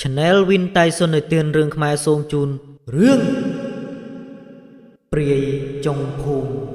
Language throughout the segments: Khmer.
Channel Win Tyson នៅទានរឿងខ្មែរសូមជូនរឿងព្រាយចុងភូមិ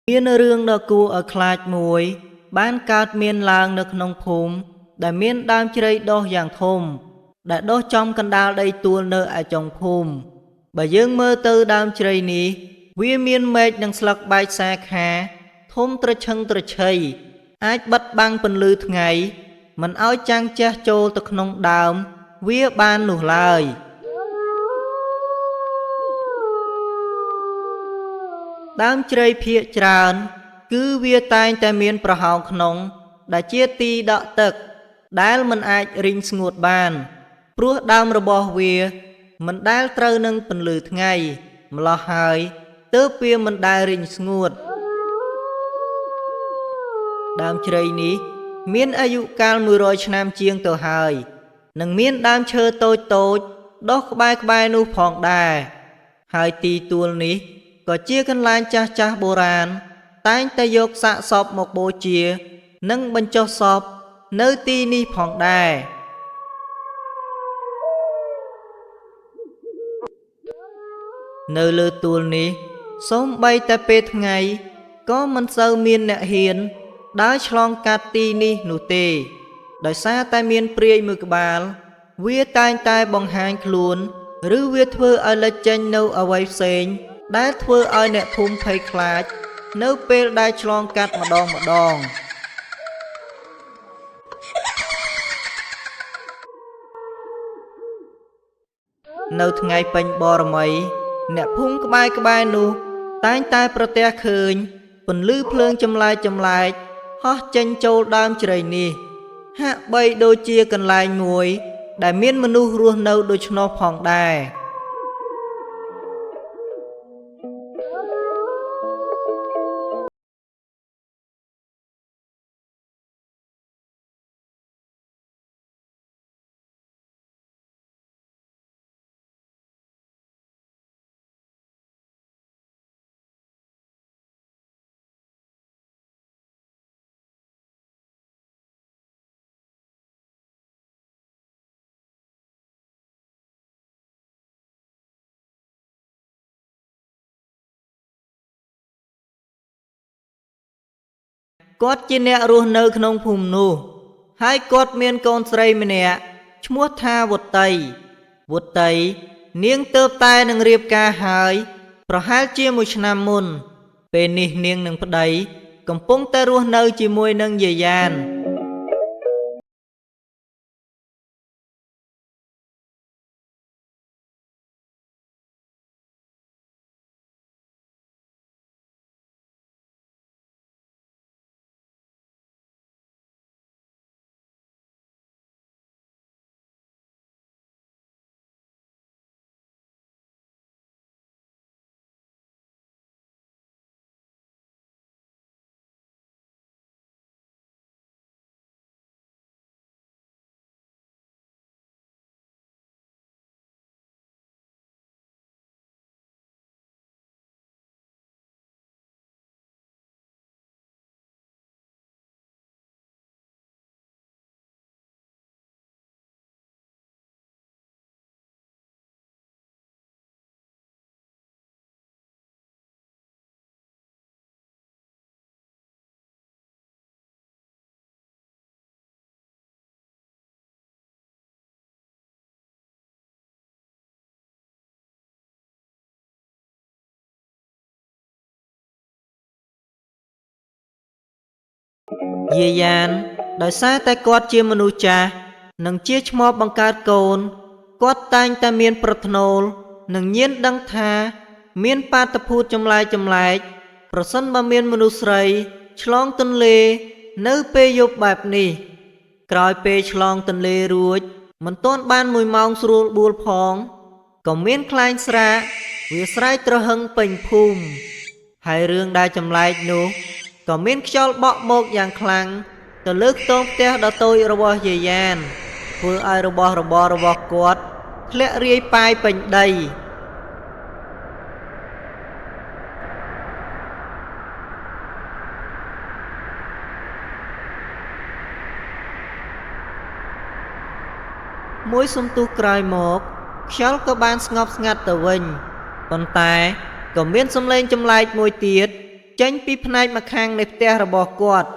មានរឿងដ៏គួរឲ្យខ្លាចមួយ បានកើតមានឡើងនៅក្នុងភូមិដែលមានដើមជ្រៃដុះយ៉ាងធំ ដែលដុះចំកណ្ដាលដីទួលនៅឯចុងភូមិបើយើងមើលទៅដើមជ្រៃនេះវាមានមែកនិងស្លឹកបែកសាខាធំត្រឈឹងត្រឈៃអាចបិទបាំងពន្លឺថ្ងៃមិនឲ្យចាំងជះចូលទៅក្នុងដើមវាបាននោះឡើយដើមជ្រៃភាគច្រើន គឺវាតែងតែមានប្រហោងក្នុង ដែលជាទីដក់ទឹក ដែលមិនអាចរីងស្ងួតបាន ព្រោះដើមរបស់វាមិនដែលត្រូវនឹងពន្លឺថ្ងៃ ម្ល៉េះហើយទើបវាមិនដែលរីងស្ងួតដើមជ្រៃនេះមានអាយុកាល100ឆ្នាំជាងទៅហើយ និងមានដើមឈើតូចៗដុះក្បែរៗនោះផងដែរហើយទីទួលនេះក៏ជាកន្លែងចាស់ៗបុរាណតែងតែយកសាកសពមកបូជា និងបញ្ចុះសពនៅទីនេះផងដែរនៅលើទួលនេះសូម្បីតែពេលថ្ងៃក៏មិនសូវមានអ្នកហ៊ានដើរឆ្លងកាត់ទីនេះនោះទេដោយសារតែមានព្រាយមួយក្បាលវាតែងតែបង្ហាញខ្លួនឬវាធ្វើឲ្យលេចចេញនៅអ្វីផ្សេងដែលធ្វើឲ្យអ្នកភូមិភ័យខ្លាចនៅពេលដែលឆ្លងកាត់ម្ដងម្ដងនៅថ្ងៃពេញបរមីអ្នកភូមិក្បែរៗនោះតែងតែប្រទះឃើញពន្លឺភ្លើងចម្លែកៗហោះចេញចូលដើមជ្រៃនេះហាក់បីដូចជាកន្លែងមួយដែលមានមនុស្សរស់នៅដូច្នោះផងដែរគាត់ជាអ្នករស់នៅក្នុងភូមិនោះហើយគាត់មានកូនស្រីម្នាក់ឈ្មោះថាវុតីវុតីនាងទើបតែនឹងរៀបការហើយប្រហែលជាមួយឆ្នាំមុនពេលនេះនាងនិងប្តីកំពុងតែរស់នៅជាមួយនឹងយាយយ៉ានយាយយ៉ានដោយសារតែគាត់ជាមនុស្សចាស់និងជាឈ្មោះបង្កើតកូនគាត់តែងតែមានប្រធ្នូលនិងញៀនដឹងថាមានបាតុភូតចម្លែកៗប្រសិនបើមានមនុស្សស្រីឆ្លងទន្លេនៅពេលយប់បែបនេះក្រោយពេលឆ្លងទន្លេរួចមិនទាន់បាន1ម៉ោងស្រួលបួលផងក៏មានខ្លែងស្រាក វាស្រែកទ្រហឹងពេញភូមិហើយរឿងដែលចម្លែកនោះក៏មានខ្យល់បក់មកយ៉ាងខ្លាំងទៅលើខ្ទមផ្ទះដ៏តូចរបស់យាយយ៉ានធ្វើឲ្យរបស់របររបស់គាត់ធ្លាក់រាយប៉ាយពេញដី មួយសន្ទុះក្រោយមកខ្យល់ក៏បានស្ងប់ស្ងាត់ទៅវិញប៉ុន្តែក៏មានសំឡេងចម្លែកមួយទៀតចេញពីផ្នែកម្ខាងនៃផ្ទះរបស់គាត់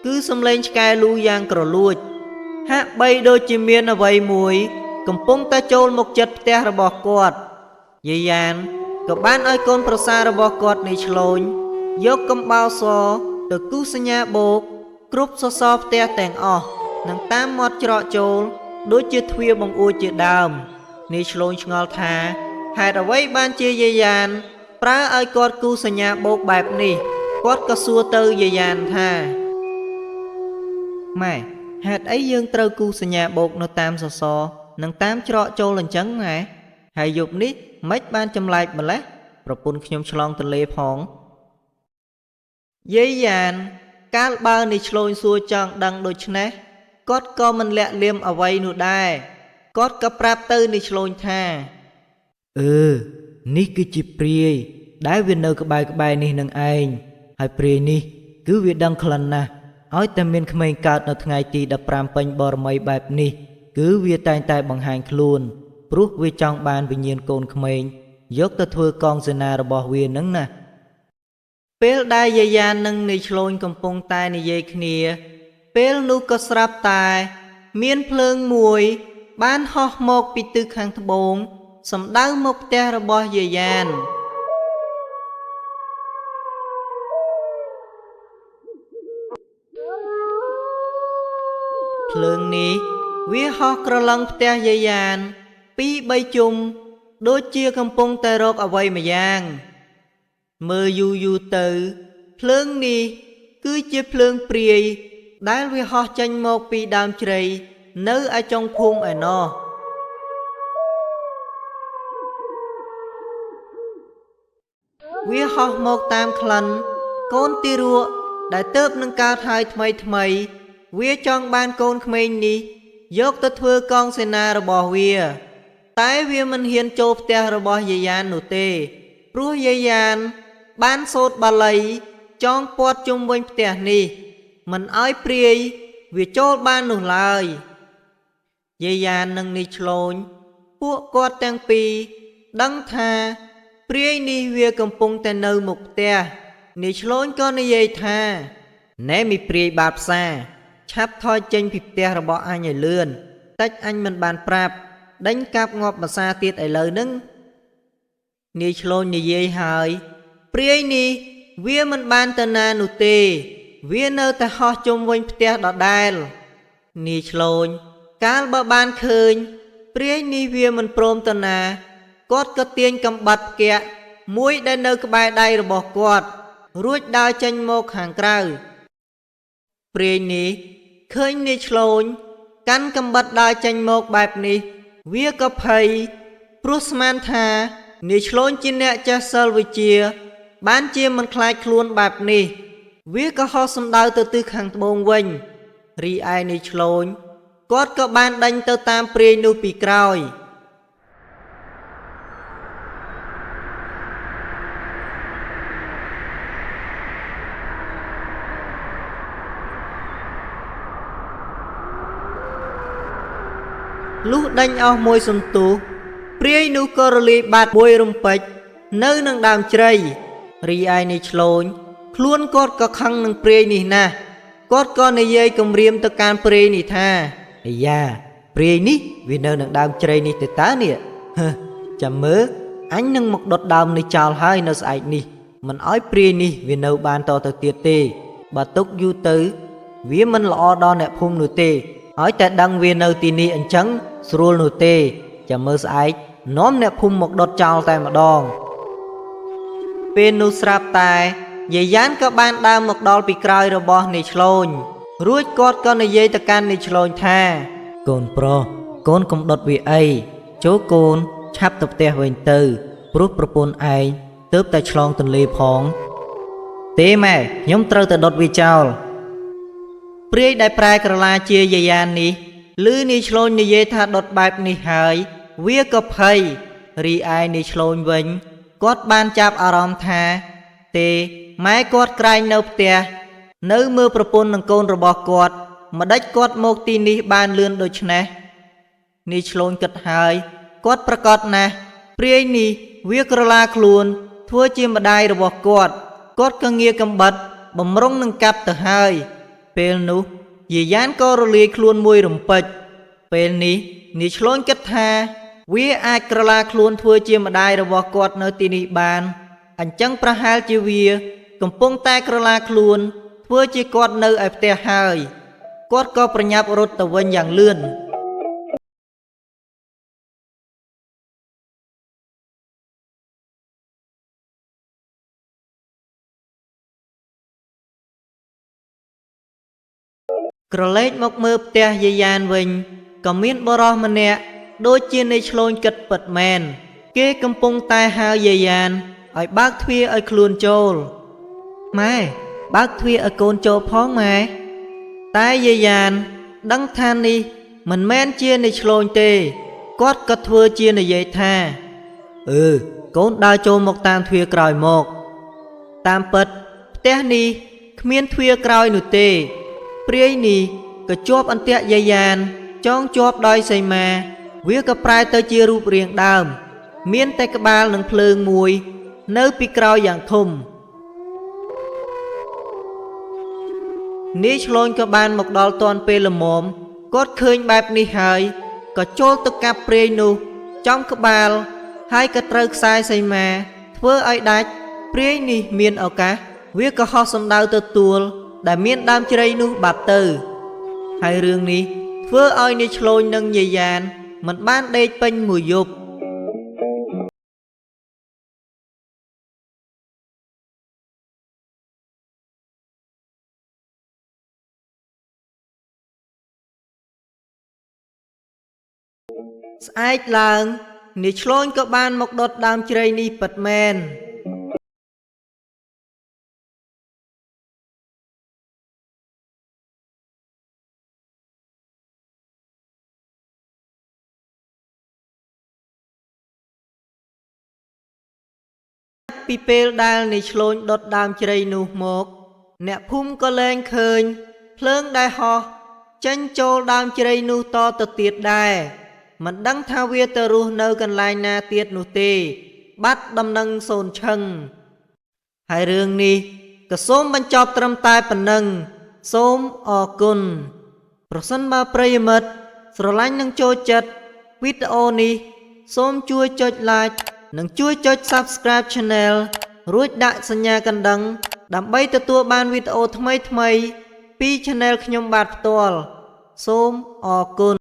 គឺសំឡេងឆ្កែលូយ៉ាងក្រលួច ហាក់បីដូចជាមានអ្វីមួយ កំពុងតែចូលមកចិត្តផ្ទះរបស់គាត់យាយយ៉ានក៏បានឲ្យកូនប្រសាររបស់គាត់នេះឆ្លូញយកកំបោរសទៅគូសញ្ញាបូក គ្រប់សសរផ្ទះទាំងអស់និងតាមមាត់ច្រកចូល ដូចជាទ្វារបង្អួចជាដើមនេះឆ្លូញឆ្ងល់ថាហេតុអ្វីបានជាយាយយ៉ាន ប្រើឲ្យគាត់គូសញ្ញាបូកបែបនេះគាត់ក៏សួរទៅយាយយ៉ានថាម៉ែហេតុអីយើងត្រូវគូសញ្ញាបូកនៅតាមសសរនិងតាមច្រកចូលអញ្ចឹងម៉ែហើយយប់នេះម៉េចបានចម្លែកម្ល៉េះប្រពន្ធខ្ញុំឆ្លងទន្លេផងយាយយ៉ានកាលបើនេះឆ្លូញសួរចង់ដឹងដូច្នេះគាត់ក៏មិនលាក់លៀមអ្វីនោះដែរគាត់ក៏ប្រាប់ទៅនេះឆ្លូញថាអឺនេះគឺជាព្រាយដែលវានៅក្បែរក្បែរនេះនឹងឯងហើយព្រាយនេះគឺវាដឹងក្លិនណាស់ឲ្យតែមានក្មេងកើតនៅថ្ងៃទី15ពេញបរមីបែបនេះគឺវាតែងតែបង្ហាញខ្លួនព្រោះវាចង់បានវិញ្ញាណកូនក្មេងយកទៅធ្វើកងសេនារបស់វានឹងណាពេលដែលយាយយ៉ាននិងនាយឆ្លូញកំពុងតែនិយាយគ្នា ពេលនោះក៏ស្រាប់តែ មានភ្លើងមួយ បានហោះមកពីទិសខាងត្បូងសំដៅមកផ្ទះរបស់យាយយ៉ានភ្លើងនេះវាហោះក្រឡឹងផ្ទះយាយយ៉ានពីរបីជុំដូចជាកំពុងតែរកអ្វីម្យ៉ាងមើលយូរយូរទៅភ្លើងនេះគឺជាភ្លើងព្រាយដែលវាហោះចេញមកពីដើមជ្រៃនៅឯចុងភូមិឯណោះវាហោះមកតាមក្លិនកូនទារកដែលទើបនឹងកើតហើយថ្មីថ្មីវាចង់បានកូនក្មេងនេះយកទៅធ្វើកងសេនារបស់វាតែវាមិនហ៊ានចូលផ្ទះរបស់យាយយ៉ាននោះទេព្រោះយាយយ៉ានបានសូត្របាលីចងព័ទ្ធជុំវិញផ្ទះនេះមិនឲ្យព្រាយវាចូលបាននោះឡើយយាយយ៉ាននិងនេះឆ្លូញពួកគាត់ទាំងពីរដឹងថាព្រាយនេះវាកំពុងតែនៅមុខផ្ទះនេះឆ្លូញក៏និយាយថាណែមីព្រាយបាបផ្សារឆាប់ថយចេញពីផ្ទះរបស់អញឲ្យលឿនតិចអញមិនបានប្រាប់ដេញកាប់ងាប់ម្សាទៀតឥឡូវនឹងនាយឆ្លូញនិយាយហើយព្រាយនេះវាមិនបានទៅណានោះទេវានៅតែហោះជុំវិញផ្ទះដដែលនាយឆ្លូញកាលបើបានឃើញព្រាយនេះវាមិនព្រមទៅណាគាត់ក៏ទាញកំបាត់ផ្គាក់មួយដែលនៅក្បែរដៃរបស់គាត់រួចដើរចេញមកខាងក្រៅព្រាយនេះឃើញនាយឆ្លូញកាន់កំបិតដើរចេញមកបែបនេះវាក៏ភ័យព្រោះស្មានថានាយឆ្លូញជាអ្នកចេះសិលវិជ្ជាបានជាមិនខ្លាចខ្លួនបែបនេះវាក៏ហោះសំដៅទៅទិសខាងត្បូងវិញរីឯនាយឆ្លូញគាត់ក៏បានដេញទៅតាមព្រាយនោះពីក្រោយលុះដេញអស់មួយសន្ទុះព្រាយនោះក៏រលាយបាត់មួយរំពេចនៅនឹងដើមជ្រៃរីឯនេះឆ្លូញខ្លួនគាត់ក៏ខឹងនឹងព្រាយនេះណាស់គាត់ក៏និយាយគំរាមទៅកាន់ព្រាយនេះថាអាយ៉ាព្រាយនេះវានៅនឹងដើមជ្រៃនេះទេតើនេះហឺចាំមើលអញនឹងមកដុតដើមនេះចោលហើយនៅស្អែកនេះមិនឲ្យព្រាយនេះវានៅបានតទៅទៀតទេបើទុកយូរទៅវាមិនល្អដល់អ្នកភូមិនោះទេឲ្យតែដឹងវានៅទីនេះអញ្ចឹងស្រួលនោះទេចាំមើលស្អែកនាំអ្នកភូមិមកដុតចោលតែម្ដងពេលនោះស្រាប់តែយាយយ៉ានក៏បានដើរមកដល់ពីក្រោយរបស់នាយឆ្លូញរួចគាត់ក៏និយាយទៅកាន់នាយឆ្លូញថាកូនប្រុសកូនកុំដុតវាអីចូលកូនឆាប់ទៅផ្ទះវិញទៅ ព្រោះប្រពន្ធឯងទើបតែឆ្លងទន្លេផង ទេម៉ែខ្ញុំត្រូវតែដុតវាចោលព្រាយដែលប្រែក្រឡាជាយាយាននេះឮនាយឆ្លូញនិយាយថាដុតបែបនេះហើយ វាក៏ភ័យរីឯនាយឆ្លូញវិញ គាត់បានចាប់អារម្មណ៍ថា ទេម៉ែគាត់ក្រែងនៅផ្ទះនៅមើលប្រពន្ធនិងកូនរបស់គាត់ម្ដេចគាត់មកទីនេះបានលឿនដូច្នេះ នាយឆ្លូញគិតហើយគាត់ប្រកាសណាស់ព្រាយនេះវាក្រឡាខ្លួនធ្វើជាម្ដាយរបស់គាត់គាត់ក៏ងាកំបិតបំរុងនឹងកាប់ទៅហើយ ពេលនោះយាយានក៏រលាយខ្លួនមួយរំពេចពេលនេះនាយឆ្លូញគិតថា វាអាចក្រឡាខ្លួនធ្វើជាម្ដាយរបស់គាត់នៅទីនេះបានអញ្ចឹងប្រហែលជាវា កំពុងតែក្រឡាខ្លួន ធ្វើជាគាត់នៅឯផ្ទះហើយ គាត់ក៏ប្រញាប់រត់ទៅវិញយ៉ាងលឿន ក្រឡេកមកមើលផ្ទះយាយយ៉ានវិញក៏មានបុរសម្នាក់ដូចជានៃឆ្លូញគិតពិតមែនគេកំពុងតែហៅយាយយ៉ានឲ្យបើកទ្វារឲ្យខ្លួនចូលម៉ែបើកទ្វារឲ្យកូនចូលផងម៉ែតែយាយយ៉ានដឹងថានេះមិនមែនជានៃឆ្លូញទេគាត់ក៏ធ្វើជានិយាយថាអឺកូនដើរចូលមកតាមទ្វារក្រោយមក តាមពិតផ្ទះនេះគ្មានទ្វារក្រោយនោះទេ ព្រាយនេះក៏ជាប់អន្ទាក់យាយយ៉ានចងជាប់ដោយសីមា វាក៏ប្រែទៅជារូបរាងដើម មានតែក្បាលនិងភ្លើងមួយ នៅពីក្រោយយ៉ាងធំនាយឆ្លូញក៏បានមកដល់ទាន់ពេលល្មមគាត់ឃើញបែបនេះហើយក៏ចូលទៅកាប់ព្រាយនោះចំក្បាលហើយក៏ត្រូវខ្សែសីមាធ្វើឲ្យដាច់ព្រាយនេះមានឱកាសវាក៏ហោះសំដៅទៅទួល ដែលមានដើមជ្រៃនោះបាត់ទៅ ហើយរឿងនេះធ្វើឲ្យនាយឆ្លូញនិងយាយយ៉ានមិនបានដេកពេញមួយយប់ស្អែកឡើងនាយឆ្លូញក៏បានមកដុតដើមជ្រៃនេះពិតមែនពីពេលដែលនាយឆ្លូញដុតដើមជ្រៃនោះមក អ្នកភូមិក៏លែងឃើញភ្លើងដែលហោះចេញចូលដើមជ្រៃនោះតទៅទៀតដែរមិនដឹងថាវាទៅរស់នៅកន្លែងណាទៀតនោះទេ បាត់ដំណឹងសូន្យឈឹងហើយរឿងនេះក៏សូមបញ្ចប់ត្រឹមតែប៉ុណ្ណឹងសូមអរគុណប្រសិនបើប្រិយមិត្តស្រឡាញ់និងចូលចិត្តវីដេអូនេះសូមជួយចុច Like និងជួយចុច Subscribe Channel រួចដាក់សញ្ញាកណ្ដឹងដើម្បីទទួលបានវីដេអូថ្មីៗពី Channel ខ្ញុំបាទផ្ទាល់សូមអរគុណ។